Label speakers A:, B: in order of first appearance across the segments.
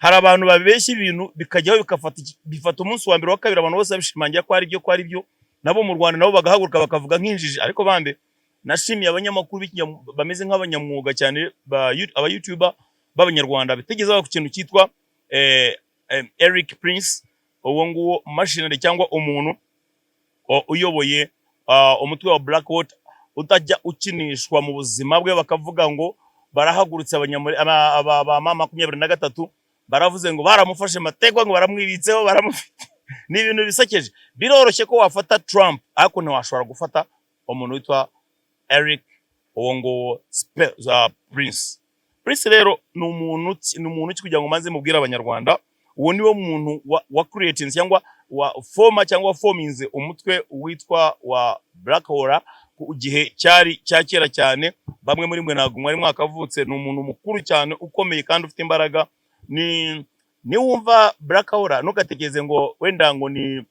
A: Hari abantu babeshya ibintu bikajyaho, bikafata bifata umunsi wa mbere, wa kabiri, abantu bose babishimangira ko ari byo, ko ari byo. Nabo mu Rwanda nabo bagahaguruka bakavuga nk'injiji. Ariko bambe nashimiye abanyamakuru bameze nk'abanyamwuga cyane aba YouTuber b'Abanyarwanda bitegeze ku kintu cyitwa Eric Prince, uwo nguwo mercenary cyangwa umuntu uyoboye umutwe wa Blackwater utajya ukinishwa mu buzima bwe. Bakavuga ngo barahagurutse abanyamuri aba M23, baravuze ngo baramufashe mategwa, ngo baramwibitseho, baramufite. Ni ibintu bisekeje. Biroroshye ko wafata Trump, ariko ntiwashobora gufata umuntu witwa Eric uwo nguwo Prince. Prince rero ni umuntu ki? Kugira ngo maze mubwire Abanyarwanda, uwo niwo muntu wa creating cyangwa wa forma cyangwa forminze umutwe witwa wa Blackwater ku gihe cyari cya kera cyane. Bamwe muri mwe ntabwo mwari mwakavutse. Ni umuntu mukuru cyane, ukomeye kandi ufite imbaraga. Ni niwumva Blackwater, ntugatekereze ngo wenda ngo ni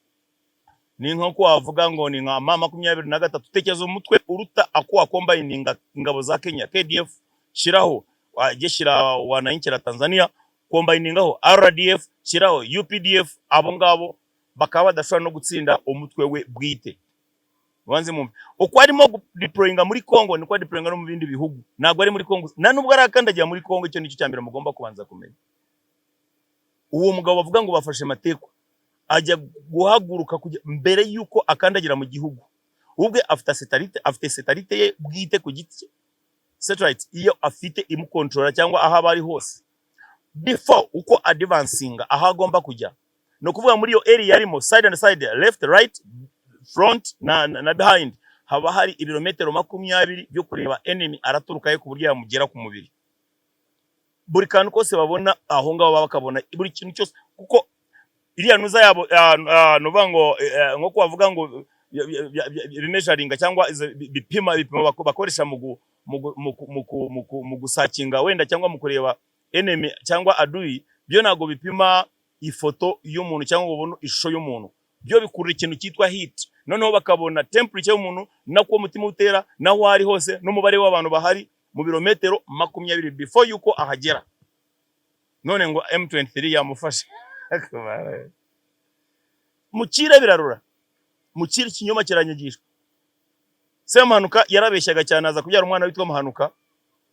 A: nko wavuga ngo ni nka M23. Tekereza umutwe uruta ako wacombininga ingabo za Kenya KDF, shiraho wajye, shira wananchi la Tanzania, combiningaho RDF, shiraho UPDF, abo ngabo bakaba badashobora no gutsinda umutwe we bwite. Banze mumve uko arimo deployinga muri Congo, niko deployinga no mu bindi bihugu. Ntabwo ari muri Congo, nta nubwo arakandagira muri Congo. Icyo nicyo cyambere mugomba kubanza kumenya. Uwo mugabo bavuga ngo bafashe matekwa ajya guhaguruka kujya mbere yuko akandagira mu gihugu, ubwe afite satellite, afite satellite ye bwite ku giti cye, satellite iyo afite imucontrola cyangwa aho aba ari hose before uko advancinga aho agomba kujya. Ni ukuvuga muri iyo area arimo, side and side, left, right, front na behind, haba hari ibirometero 20 byo kureba enemy araturuka he, ku buryo yamugera ku mubiri. Buri kantu kose babona aho ngaho, baba bakabona buri kintu cyose, kuko iriya nuza yabo, ni ukuvuga ngo nko bavuga ngo bimeasuringa cyangwa izo bipima, ibipimo bakoresha mu gusearchinga wenda cyangwa mu kureba enemy cyangwa adui, byo ntabwo bipima ifoto y'umuntu cyangwa ngo ubone ishusho y'umuntu. Byo bikurura ikintu cyitwa heat, noneho bakabona temperature y'umuntu, nako umutima utera, naho ari hose, n'umubare w'abantu bahari mu birometero 20 before yuko ahagera. None ngo M23 yamufashe. Mukire birarura, mukire ikinyoma kiranyagishwa. Semuhanuka yarabeshyaga cyane, aza kubyara umwana witwa Muhanuka.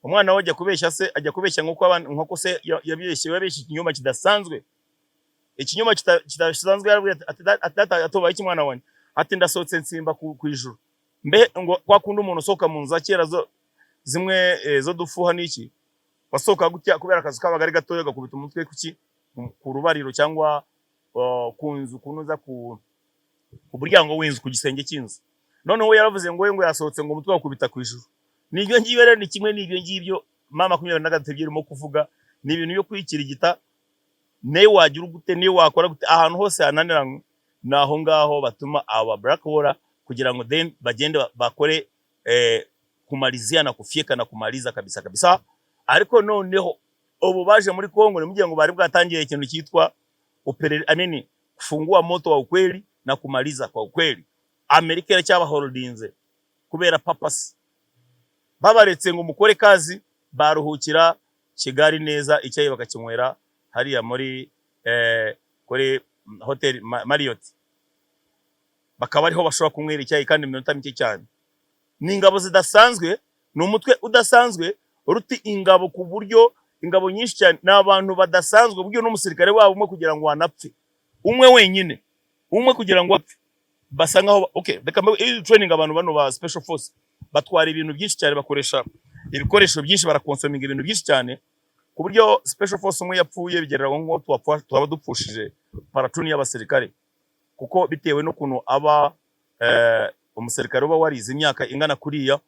A: Umwana we ajya kubeshya se, ajya kubeshya nk'uko nk'uko se yabeshye ikinyoma kidasanzwe, ikinyoma kidasanzwe. Yarabwiye ati: "Data, atubaye iki mwana wanjye?" Ati: "Ndasohotse nsimba ku ijuru." Mbe ngo kwa kundi umuntu usohoka mu nzu za kera zo zimwe zo dufuha n'iki, wasohoka gutya, kubera akazu kabaga ari gatoya, gakubita umutwe kuki ku rubariro cyangwa ku nzu, kunoza ku muryango w'inzu, ku gisenge cy'inzu. Noneho we yaravuze ngo we ngo yasohotse ngo umutwe wakubita ku ijuru. Nibyo ngibyo rero, ni kimwe n'ibyo ngibyo M23 irimo kuvuga. Ni ibintu byo kwikirigita. Niyo wagira gute, niyo wakora gute, ahantu hose hananiranywe ni aho ngaho batuma aba Blackwater kugira ngo then bagende bakore kumalizia na kufyeka na kumaliza kabisa kabisa. Ariko noneho ubu baje muri Kongo, nimugira ngo bari bwatangiye ikintu cyitwa I mean, kufungua moto wa ukweli na kumaliza kwa ukweli. Amerika iracyabaholdinze kubera purpose. Babaretse ngo mukore kazi, baruhukira Kigali neza, icyayi bakakinywera hariya muri kuri hotel Marriott, bakaba ariho bashobora kunywera icyayi kandi mu minota mike cyane. Ni ingabo zidasanzwe, ni umutwe udasanzwe uruta ingabo ku buryo ingabo nyinshi cyane. Ni abantu badasanzwe, uburyo n'umusirikare wabo umwe kugira ngo wanapfe, umwe wenyine, umwe kugira ngo apfe, basa nkaho okay. Reka iyo training abantu bano ba special force batwara ibintu byinshi cyane, bakoresha ibikoresho byinshi, baraconsuminga ibintu byinshi cyane, ku buryo special force umwe yapfuye bigereranywa nko twaba dupfushije platoon y'abasirikare, kuko bitewe n'ukuntu aba umusirikare uba warize imyaka ingana kuriya,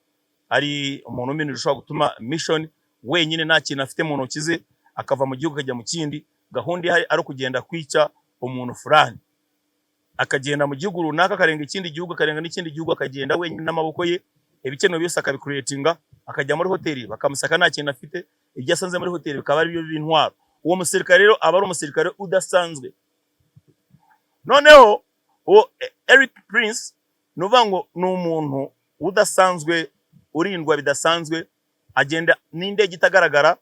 A: ari umuntu umwe ushobora gutuma mission wenyine, nta kintu afite mu ntoki ze, akava mu gihugu akajya mu kindi, gahunda ihari ari ukugenda kwica umuntu fulani, akagenda mu gihugu runaka, akarenga ikindi gihugu, akarenga n'ikindi gihugu, akagenda wenyine n'amaboko ye, ibikenewe byose akabicreatinga, akajya muri hoteli bakamusaka nta kintu afite, ibyo asanze muri hoteli bikaba ari byo b'intwaro. Uwo musirikare rero aba ari umusirikare udasanzwe. Noneho uwo Eric Prince, ni ukuvuga ngo ni umuntu udasanzwe, urindwa bidasanzwe, agenda n'indege itagaragara.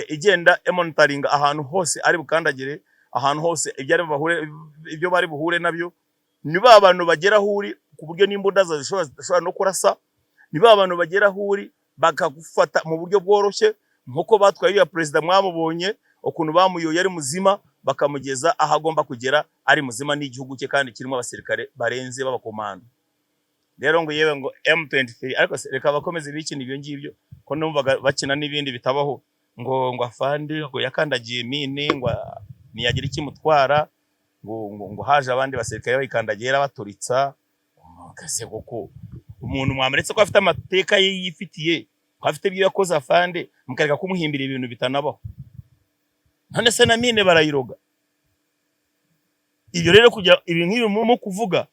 A: igenda imonitoringa ahantu hose ari bukandagire, ahantu hose ibyo ari bahure, ibyo bari buhure nabyo. Ni ba bantu bagera aho uri ku buryo n'imbunda zishobora no kurasa. Ni ba bantu bagera aho uri bakagufata mu buryo bworoshye, nk'uko batwaye uriya perezida. Mwamubonye ukuntu bamuyoye ari muzima, bakamugeza aho agomba kugera ari muzima n'igihugu cye, kandi kirimo abasirikare barenze b'abakomando. Rero ngo yewe, ngo M23, ariko se reka bakomeze bikina ibyo ngibyo, ko numvaga bakina n'ibindi bitabaho, ngo afande ngo yakandagiye mine, ngo ntiyagira ikimutwara, ngo haje abandi basirikare bayikandagiye baturitsa. Kase koko umuntu mwamuretse ko afite amateka ye yifitiye, ko afite ibyo yakoze afande, mukareka kumuhimbira ibintu bitanabaho? None se na mine barayiroga? Ibyo rero kugira ibi nk'ibi murimo kuvuga,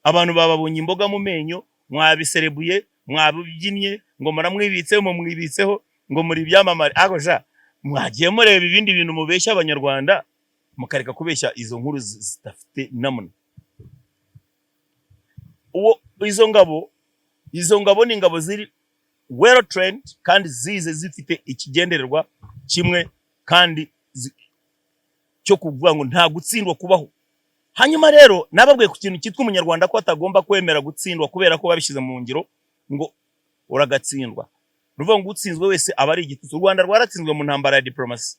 A: abantu bababonye imboga mu menyo, mwabiserebuye, mwabibyinnye, ngo muramwibitseho, mumwibitseho, ngo muri ibyamamare. Ariko ja mwagiye mureba ibindi bintu mubeshya Abanyarwanda, mukareka kubeshya izo nkuru zidafite namuna. Uwo izo ngabo ni ingabo ziri well trained kandi zize zifite ikigendererwa kimwe, kandi cyo kuvuga ngo nta gutsindwa kubaho. Hanyuma rero nababwiye ku kintu cyitwa Umunyarwanda ko atagomba kwemera gutsindwa, kubera ko babishyize mu ngiro ngo uragatsindwa. Ni ukuvuga ngo utsinzwe wese aba ari igitutsi. U Rwanda rwaratsinzwe mu ntambara ya diplomasi,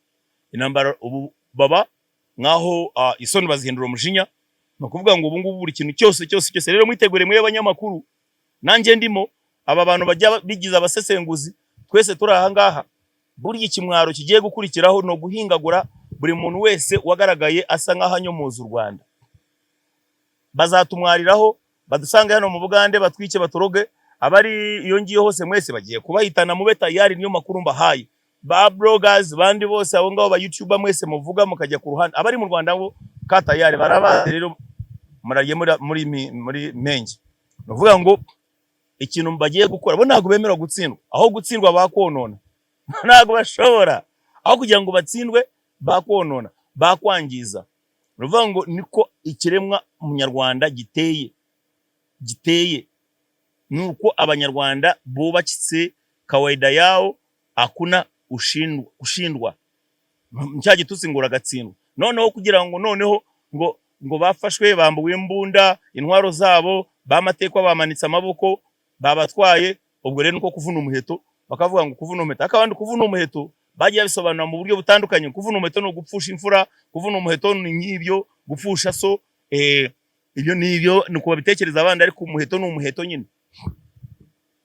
A: intambara ubu baba nkaho isoni bazihindura umujinya. Ni ukuvuga ngo ubu ngubu buri kintu cyose cyose cyose. Rero mwitegure mwe abanyamakuru, nanjye ndimo, aba bantu bajya bigiza abasesenguzi, twese turi aha ngaha, burya ikimwaro kigiye gukurikiraho ni uguhingagura buri muntu wese wagaragaye asa nk'aho anyomoza u Rwanda. Bazatumwariraho, badusange hano mu Bugande, batwice, baturoge. Abari iyo ngiyo hose mwese bagiye kubahitana, mube tayari. Niyo makuru mbahaye. Ba bloggers bandi bose, abo ngabo ba YouTuber mwese muvuga mukajya ku ruhande, abari mu Rwanda bo ka tayari barabazi. Rero murarye muri menge. Ni ukuvuga ngo ikintu bagiye gukora, bo ntabwo bemera gutsindwa. Aho gutsindwa bakonona, ntabwo bashobora. Aho kugira ngo batsindwe bakonona, bakwangiza. Ni ukuvuga ngo niko ikiremwa Umunyarwanda giteye, ni uko Abanyarwanda bubakitse. Kawaida yao hakuna ushindwa, cya gitutsi ngo uragatsindwa. Noneho kugira ngo noneho ngo bafashwe, bambuwe imbunda, intwaro zabo, bamatekwa, bamanitse amaboko, babatwaye. Ubwo rero niko kuvuna umuheto. Bakavuga ngo kuvuna umuheto, ariko abandi kuvuna umuheto bagiye babisobanura mu buryo butandukanye. Kuvuna umuheto ni ugupfusha imfura, kuvuna umuheto ni nk'ibyo gupfusha so, ibyo ni ibyo, ni uko babitekereza abandi. Ariko umuheto ni umuheto nyine,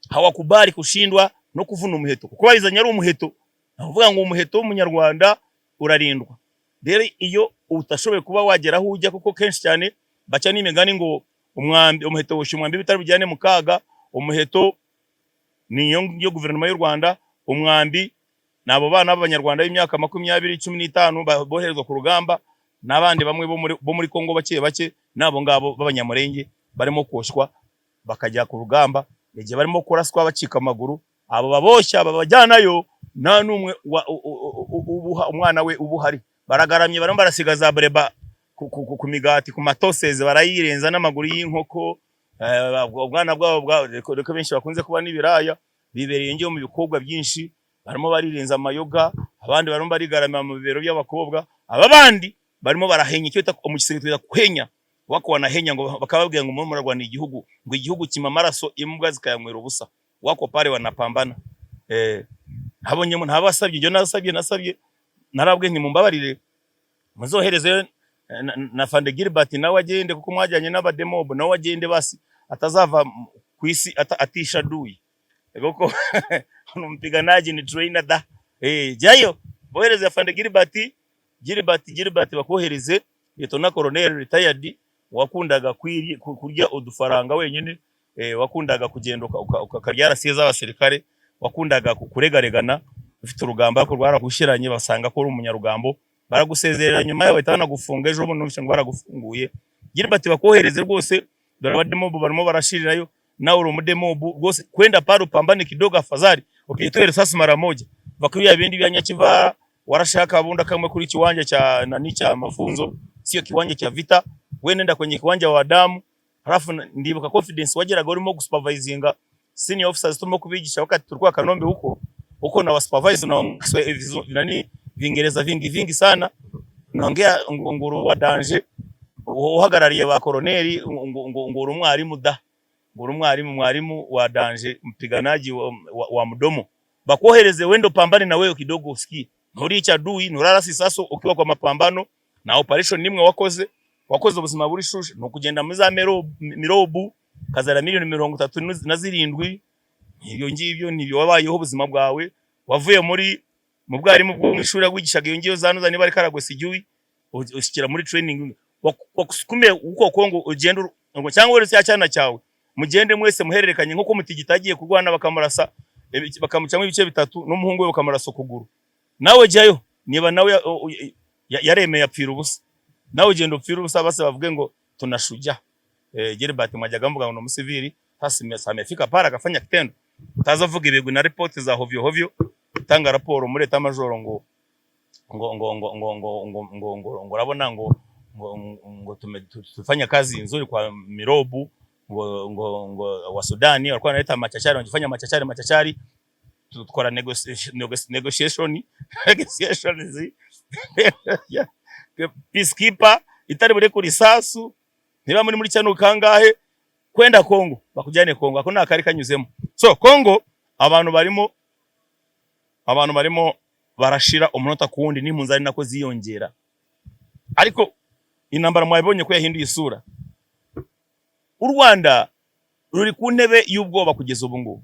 A: hawakubali kushindwa no kuvuna umuheto, kuko babizanye ari umuheto. Ni ukuvuga ngo umuheto w'Umunyarwanda urarindwa. Rero iyo utashoboye kuba wagera aho ujya, kuko kenshi cyane baca n'imigani ngo umwambi, umuheto woshya umwambi bitari bujyane mu kaga. Umuheto ni iyo ngiyo guverinoma y'u Rwanda, umwambi ni abo bana b'Abanyarwanda b'imyaka 20, 15 boherezwa ku rugamba, n'abandi bamwe bo muri Kongo bake bake, n'abo ngabo b'Abanyamurenge barimo koshywa bakajya ku rugamba. Igihe barimo kuraswa bacika amaguru, abo baboshya babajyanayo, nta n'umwe ubuha umwana we uba uhari. Baragaramye, barimo barasiga za breba ku migati, ku matoseze, barayirenza n'amaguru y'inkoko. Ubwana bwabo reka benshi bakunze kuba n'ibiraya, bibereye ngiyo mu bikorwa byinshi, barimo barirenza amayoga, abandi barimo barigaramira mu bibero by'abakobwa, aba bandi barimo barahenya, icyo bita mu gisirikare twita kuhenya. Wako wanahenya, ngo bakababwira ngo murimo murarwanira igihugu, ngo igihugu kima amaraso, imbwa zikayanywera ubusa. Wako pale wanapambana. Ntabonyemo ntabasabye ibyo nasabye narabwiye nti mumbabarire muzohereze na Fande Gilbert nawe agende, kuko mwajyanye n'abademob, nawe agende basi atazava ku isi atishaduye, kuko mpiganaji ni trainer da. Jayo bohereze Afande Gilbert, Gilbert, Gilbert, bakohereze Lieutenant Colonel retired wakundaga kurya udufaranga wenyine, wakundaga kugenda ukarya rasiye z'abasirikare, wakundaga kuregaregana ufite urugamba, ariko rwaragushiranye, basanga ko uri umunyarugambo, baragusezerera, nyuma yaho bahita banagufunga. Ejo bundi numvise ngo baragufunguye. Gilbert bakohereze rwose, dore abademobu barimo barashirirayo, nawe uri umudemobu rwose. Kwenda pale upambane kidogo, afadhali ukitoa risasi mara moja, bakwiya bindi bya nyakivara. Warashaka bunda kamwe kuri kiwanja cha nani, cha mafunzo, sio kiwanja cha vita. We nenda kwenye kiwanja wa damu. Halafu ndibuka confidence wageraga urimo gusupervisinga senior officers, turimo kubigisha wakati tulikuwa Kanombe huko. Uko na supervisor na nani, Vingereza vingi vingi sana, unaongea nguru wa danger, uhagarariye ba koroneri, ngo uri umwarimu da, ngo uri umwarimu, mwarimu wa danger, mpiganaji wa mdomo. Bakohereze wendo pambane na wewe kidogo usikie. Nturica adui, nturarasa isaso ukiwa kwa mapambano na operation nimwe wakoze. Wakoze ubuzima buri shushe, ni ukugenda muri za mirobu kazara miliyoni 37. Ibyo ngibyo nibyo wabayeho ubuzima bwawe. Wavuye muri mu bwarimu bwo mu ishuri wigishaga iyo ngiyo za nuza, niba ari Karagwe, sijui, ushyikira muri training, wakusukume uko Kongo ugenda ngo cyangwa wese ya cyana cyawe, mugende mwese muhererekanye nkuko Mutigita agiye kurwana bakamurasa, bakamucamo ibice bitatu, n'umuhungu we bakamurasa ukuguru. Nawe jyayo, niba nawe yaremeye apfira ubusa, nawe ugenda upfira ubusa, base bavuge ngo tunashuja. Gilbert mwajyaga mvuga ngo ni umusivili, sasa amefika pale akafanya kitendo. Utaza vuga ibigwi na ripoti za hovyo hovyo, utanga raporo muri état major ngo urabona ngo tufanya kazi nzuri kwa mirobu, ngo wa Sudani walikuwa wanaleta machachari, wanajifanya machachari machachari, tukora negotiations, peacekeeper itari bure kuri sasu. Niba muri cyano kangahe kwenda Kongo, bakujyane Kongo, ako nakari kanyuzemo. So Kongo abantu barimo barashira umunota ku wundi, n'impunzi ari nako ziyongera. Ariko intambara mwabibonye ko yahinduye isura. U Rwanda ruri ku ntebe y'ubwoba kugeza ubu ngubu.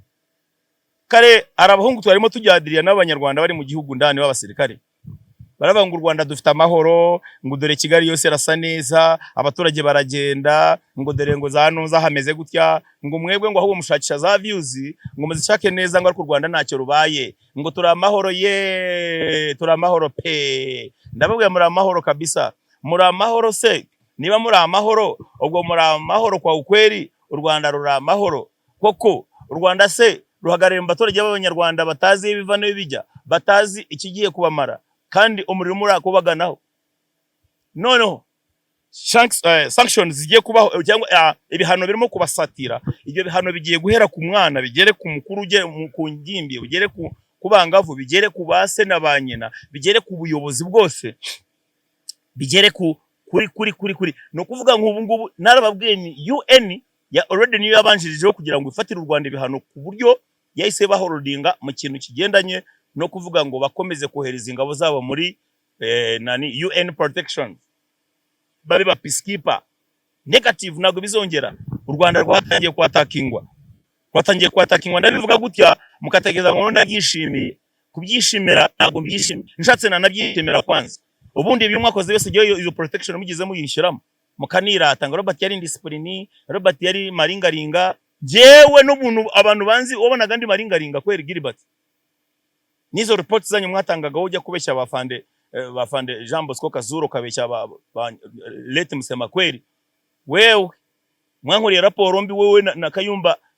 A: Kare hari abahungu twarimo tujyadiriya n'Abanyarwanda bari mu gihugu ndani b'abasirikare, baravuga ngo u Rwanda dufite amahoro, ngo dore Kigali yose irasa neza, abaturage baragenda, ngo dore ngo za nuza hameze gutya, ngo mwebwe ngo ahubwo mushakisha za views ngo muzishake neza, ngo ariko u Rwanda ntacyo rubaye, ngo turi amahoro ye, turi amahoro pe. Ndababwira, muri amahoro kabisa, muri amahoro se? Niba muri amahoro, ubwo muri amahoro kwa ukweli? U Rwanda ruri amahoro koko? U Rwanda se ruhagarariye mu baturage b'Abanyarwanda batazi ibiva n'ibijya, batazi ikigiye kubamara, kandi umuriro urakubaganaho? Noneho sanctions zigiye kubaho, cyangwa ibihano birimo kubasatira. Ibyo bihano bigiye guhera ku mwana, bigere ku mukuru, ugere ku ngimbi, ugere ku bangavu, bigere ku base na ba nyina, bigere ku buyobozi bwose, bigere ku kuri kuri kuri kuri. Ni ukuvuga ngo ubu ngubu narababwiye, ni UN ya already niyo yabanjirijeho kugira ngo ifatire u Rwanda ibihano, ku buryo yahise baholdinga mu kintu kigendanye no kuvuga ngo bakomeze kohereza ingabo zabo muri nani, UN protection, babe ba peacekeeper. Negative, ntabwo bizongera. U Rwanda rwatangiye kwattackingwa, rwatangiye kwattackingwa. Ndabivuga gutya mukategereza ngo ndabyishimiye. Kubyishimira ntabwo mbyishimiye, nshatse nanabyishimira kwanza. Ubundi ibyo mwakoze byose, igihe iyo protection mugize muyishyiramo, mukanirata ngo Robert yari indiscipline, Robert yari maringaringa. Jewe n'ubuntu abantu banzi wabonaga ndi maringaringa kweri? Gilbert, n'izo reports zanyu mwatangaga, ujya kubeshya bafande, bafande Jean Bosco Kazuro, kabeshya ba Lete Musema kweri. Wewe mwankuriye raporo mbi, wewe na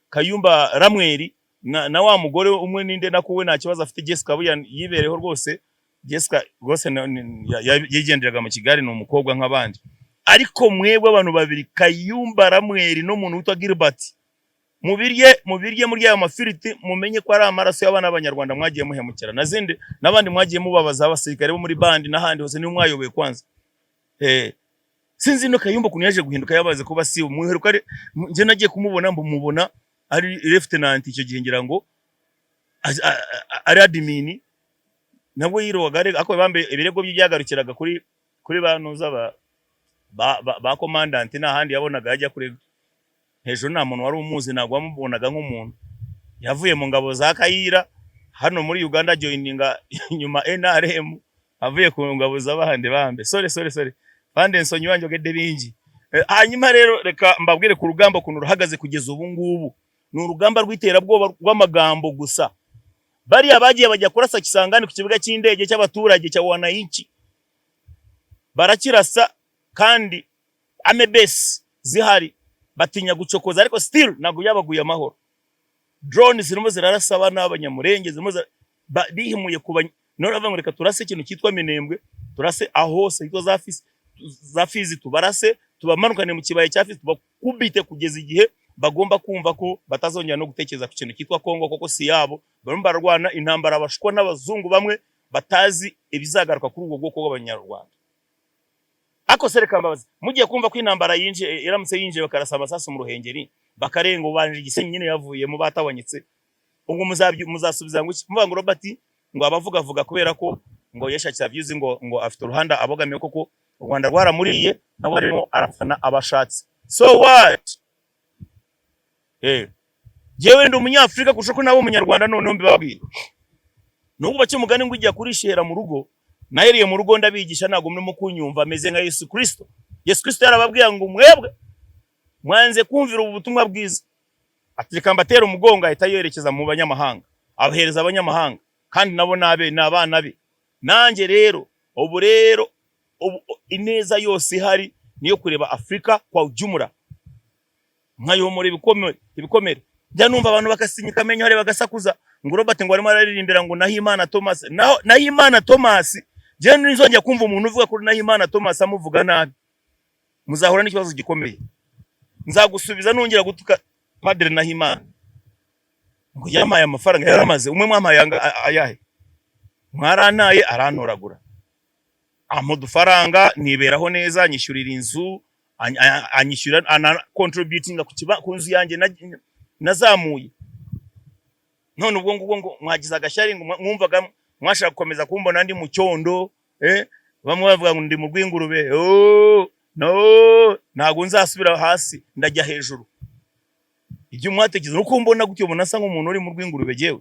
A: Kayumba Ramweri na wa mugore umwe ninde nako, we nta kibazo afite, Jessica buya yibereho rwose. Jessica rwose yigenderaga mu Kigali, ni umukobwa nk'abandi. Ariko mwebwe abantu babiri, Kayumba Ramweri n'umuntu witwa Gilbert, mubirye mubirye muri ayo mafiriti, mumenye ko ari amaraso y'abana b'Abanyarwanda mwagiye muhemukira nazindi n'abandi mwagiye mubabaza, abasirikare bo muri bandi n'ahandi hose niyo mwayoboye kwanza. Sinzi no Kayumba ukuntu yaje guhinduka, yabaze kuba si muheruka njye nagiye kumubona mbumubona ari lieutenant icyo gihe, ngira ngo ari admin, nabwo yirowaga ariko bambe ibirego bye byagarukiraga kuri banuza ba commandant, nta handi yabonaga yajya kurega hejuru. Nta muntu wari umuzi, ntabwo wamubonaga nk'umuntu. Yavuye mu ngabo za Kayira hano muri Uganda, joininga nyuma NRM, avuye ku ngabo z'abahande bambe. Sorry, sorry, sorry, bande nsonyi wanjye ogedde bingi. Hanyuma rero reka mbabwire ku rugamba ukuntu ruhagaze kugeza ubu ngubu. Ni urugamba rw'iterabwoba rw'amagambo gusa. Bariya bagiye bajya kurasa Kisangani ku kibuga cy'indege cy'abaturage cya wananchi, barakirasa kandi army base zihari, batinya gucokoza, ariko still ntabwo byabaguye amahoro. Drone zirimo zirarasa abana b'Abanyamurenge, zirimo bihimuye ku none bavuga ngo reka turase ikintu cyitwa Minembwe, turase aho hose hitwa za Fizi, tubarase, tubamanukane mu kibaya cya Fizi, tubakubite kugeza igihe Bagomba kumva ko batazongera no gutekereza ku kintu cyitwa Kongo, kuko si yabo. Barimo bararwana intambara bashukwa n'abazungu bamwe batazi ibizagaruka kuri ubwo bwoko bw'Abanyarwanda. Ariko se reka mbabaze, mugiye kumva ko intambara yinjiye, iramutse yinjiye, bakarasa amasasu mu Ruhengeri, bakarenga ubanje Gisenyi nyine yavuyemo batabonyetse, ubwo muzasubiza ngo iki? Muvuga ngo Robert ngo abavuga kubera ko ngo yashakira views, ngo afite uruhande abogamiye, koko u Rwanda rwaramuriye, nawe arimo arafana abashatse. So what? Jewe ndi Umunyafurika kurusha ko nawe Umunyarwanda. Noneho mbibabwira, nubwo baca umugani ngo ijya kurishera mu rugo, nahereye mu rugo ndabigisha. Ntabwo murimo kunyumva. Ameze nka Yesu Kristo. Yesu Kristo yarababwiye ngo mwebwe mwanze kumvira ubu butumwa bwiza, ati reka mbatera umugongo. Ahita yerekeza mu banyamahanga, abahereza abanyamahanga, kandi nabo nabe ni abana be. Nanjye rero ubu rero ubu ineza yose ihari niyo kureba Afurika kwa ujumla, nkayomora ibikomere. Ibikomere njya numva abantu bakasinyika amenyo hariya, bagasakuza ngo Robert ngo arimo araririmbira ngo Nahimana Thomas. Naho Nahimana Thomas, njyewe nizongera kumva umuntu uvuga kuri Nahimana Thomas amuvuga nabi, muzahura n'ikibazo gikomeye. Nzagusubiza nongera gutuka Padiri Nahimana ngo yampaye amafaranga yaramaze. Umwe mwampaye ayahe? Mwarantaye, arantoragura, ampa udufaranga, niberaho neza, nyishyurira inzu, anyishyura, ana contributing ku nzu yanjye nazamuye. None ubwo ngubwo ngo mwagize agashyari, ngo mwumvaga mwashaka gukomeza kumbona ndi mu cyondo, bamwe bavuga ngo ndi mu rw'ingurube. Oh, no, ntabwo nzasubira hasi, ndajya hejuru. Ibyo mwatekereza nuko mbona gutyo, ubona asa nk'umuntu uri mu rw'ingurube jewe.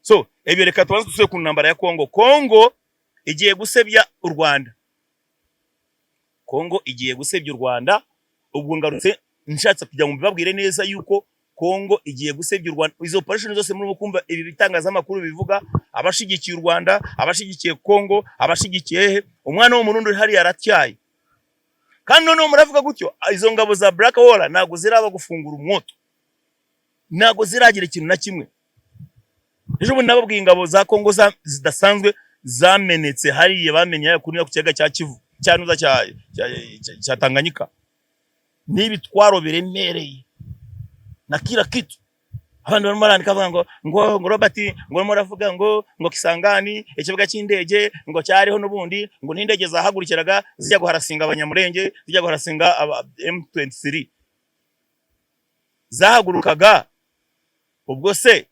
A: So ebyo reka tubanze dusubire ku ntambara ya Kongo. Kongo igiye gusebya u Rwanda. Kongo igiye gusebya u Rwanda. Ubwo ngarutse nshatse kugira ngo mbibabwire neza yuko Kongo igiye gusebya u Rwanda. Izo operation zose murimo kumva ibi bitangazamakuru bivuga, abashigikiye u Rwanda, abashigikiye Kongo, abashigikiye hehe, umwana w'Umurundi uri hariya aratyaye. Kandi noneho muravuga gutyo, izo ngabo za Black Wall ntabwo ziraba gufungura umwoto, ntabwo ziragira ikintu na kimwe. Ejo bundi nababwiye ingabo za Kongo zidasanzwe zamenetse hariya, bamenye kuri ku kiyaga cya Kivu, cya Nuza, cya Tanganyika, n'ibitwaro biremereye na kila kitu. Abandi barimo barandika bavuga ngo Robert ngo barimo baravuga ngo Kisangani ikibuga cy'indege ngo cyariho n'ubundi, ngo n'indege zahagurukiraga zijya guharasinga Abanyamurenge, zijya guharasinga aba M23 zahagurukaga. Ubwo se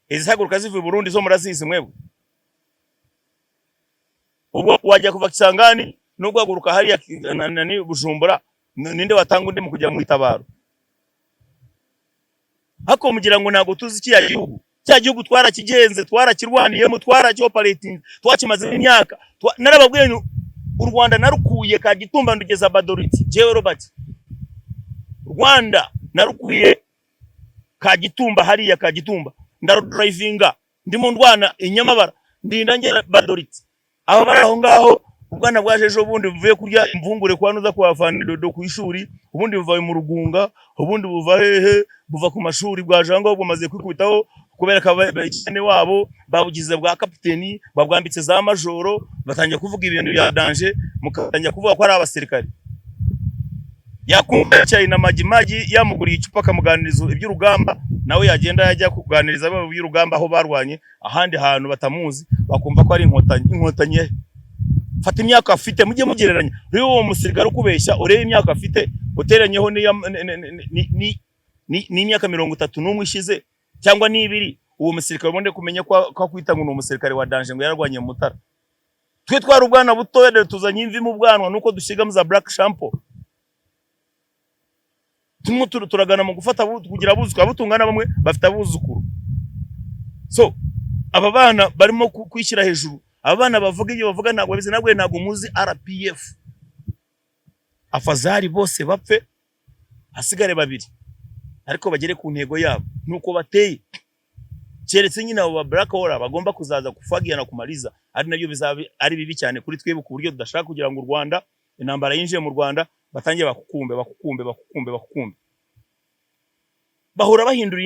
A: izihaguruka zivuye i Burundi zo murazizi mwebwe? Ubwo wajya kuva Kisangani no guhaguruka hariya ni Bujumbura, ninde watanga undi mu kujya mu itabaro? Hako mugira ngo ntabwo tuzi kiriya gihugu. Cya gihugu twarakigenze, twarakirwaniyemo, twaracyoperating, twakimazemo imyaka. Narababwiye nti u Rwanda narukuye Kagitumba ndugeza Badoriti. Jewe Robert, Rwanda narukuye Kagitumba, hariya Kagitumba ndarudrivinga, ndimo ndwana inyamabara, ndinda ngera Badoriti. Aba bari aho ngaho, ubwana bwaje ejo bundi buvuye kurya imvungure kwa nuza, kwa Dodo ku ishuri, ubundi buva mu Rugunga, ubundi buva hehe, buva ku mashuri, bwaje aho ngaho bumaze kwikubitaho kubera ko abakene wabo babugize bwa kapiteni, babwambitse za majoro, batangiye kuvuga ibintu bya danger, mukatangira kuvuga ko ari abasirikare. Yakumva yicaye na Magimagi yamuguriye icupa, akamuganiriza iby'urugamba, nawe yagenda yajya kuganiriza abo iby'urugamba aho barwanye ahandi hantu batamuzi, bakumva ko ari inkotanyi. Inkotanyi he? Fata imyaka afite, mujye mugereranya. Rero uwo musirikare ukubeshya, urebe imyaka afite uteranyeho n'imyaka 31 ishize cyangwa n'ibiri, uwo musirikare ubone kumenya ko akwita ngo ni umusirikare wa danger, ngo yararwanye mu Mutara. Twe twari ubwana butoya, dore tuzanye imvi mu bwanwa nuko dusigamo za black shampoo. Turimo turagana mu gufata kugira abuzukuru, abo tungana bamwe bafite abuzukuru. So aba bana barimo kwishyira hejuru, aba bana bavuga ibyo bavuga ntabwo babizi, ntabwo muzi RPF. Afazari bose bapfe hasigare babiri, ariko bagere ku ntego yabo nuko bateye. Keretse nyine abo ba black hole bagomba kuzaza kufagia na kumaliza, ari nabyo bizaba ari bibi cyane kuri twebwe, ku buryo tudashaka kugira ngo u Rwanda, intambara yinjiye mu Rwanda, batangiye bakukumbe, bakukumbe, bakukumbe, bakukumbe. Bahora bahindura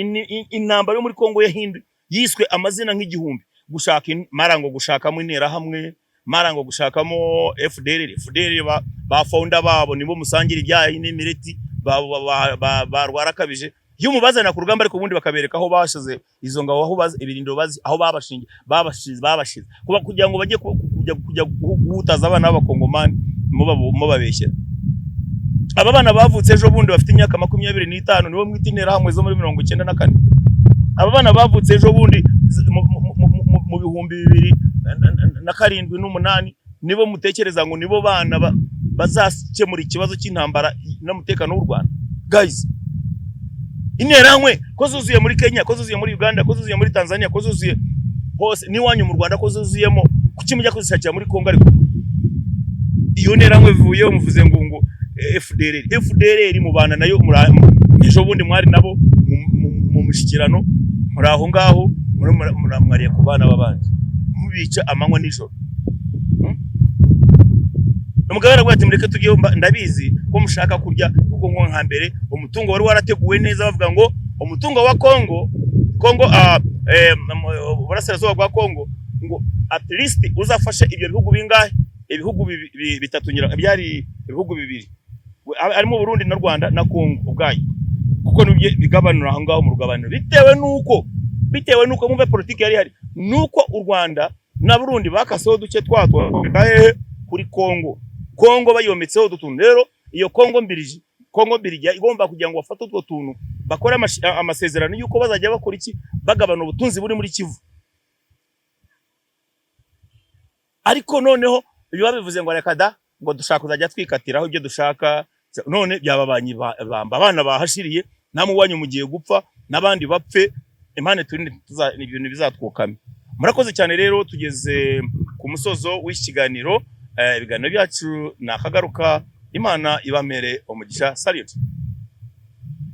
A: intambara yo muri Kongo yahinduye, yiswe amazina nk'igihumbi, gushaka mara ngo gushakamo Interahamwe, mara ngo gushakamo FDLR. FDLR ba founder babo nibo musangira ibyayi n'imireti, ba rwarakabije. Iyo mubazana ku rugamba, ariko ubundi bakabereka aho bashize izo ngabo, aho bazi ibirindiro, bazi aho babashinge, babashize kuba kugira ngo bajye kujya guhutaza abana b'Abakongomani, mubabeshyera. Aba bana bavutse ejo bundi bafite imyaka 25 nibo mwita Interahamwe zo muri 94. Aba bana bavutse ejo bundi mu 2007 n'umunani nibo mutekereza ngo nibo bana bazakemura ikibazo cy'intambara n'umutekano w'u Rwanda. Guys, Interahamwe ko zuzuye muri Kenya, ko zuzuye muri Uganda, ko zuzuye muri Tanzania, ko zuzuye hose, n'iwanyu mu Rwanda ko zuzuyemo, kuki mujya kuzishakira muri Kongo? Ariko iyo Nterahamwe bivuyeho, muvuze ngo FDLR. FDLR mubana nayo, ejo bundi mwari nabo mu mushyikirano, muri aho ngaho mwariye ku bana b'abandi, mubica amanywa nijoro. Umugabo aravuga ati: "Mureke tujyeho, ndabizi ko mushaka kurya," kuko nko nka mbere umutungo wari warateguwe neza, bavuga ngo umutungo wa Kongo, Burasirazuba bwa Kongo, ngo at least uzafashe ibyo bihugu bingahe? Ibihugu bitatu, ngira byari ibihugu bibiri, harimo Burundi na Rwanda na Kongo ubwayo, kuko nibyo bigabanura aho ngaho mu rugabaniro, bitewe nuko mumve politiki yari ihari, nuko u Rwanda na Burundi bakaseho duke twatwo hehe? Kuri Kongo. Kongo bayometseho utu tuntu. Rero iyo Kongo Mbirigi igomba kugira ngo bafate utwo tuntu, bakore amasezerano y'uko bazajya bakora iki? Bagabana ubutunzi buri muri Kivu. Ariko noneho ibyo babivuze ngo reka da, ngo dushaka kuzajya twikatiraho ibyo dushaka. None byababanye bamba, abana bahashiriye, namwe wanyu mugiye gupfa n'abandi bapfe. Imana turinde ibintu bizatwokame. Murakoze cyane. Rero tugeze ku musozo w'iki kiganiro. Ibiganiro byacu ni akagaruka. Imana ibamere umugisha. Salute.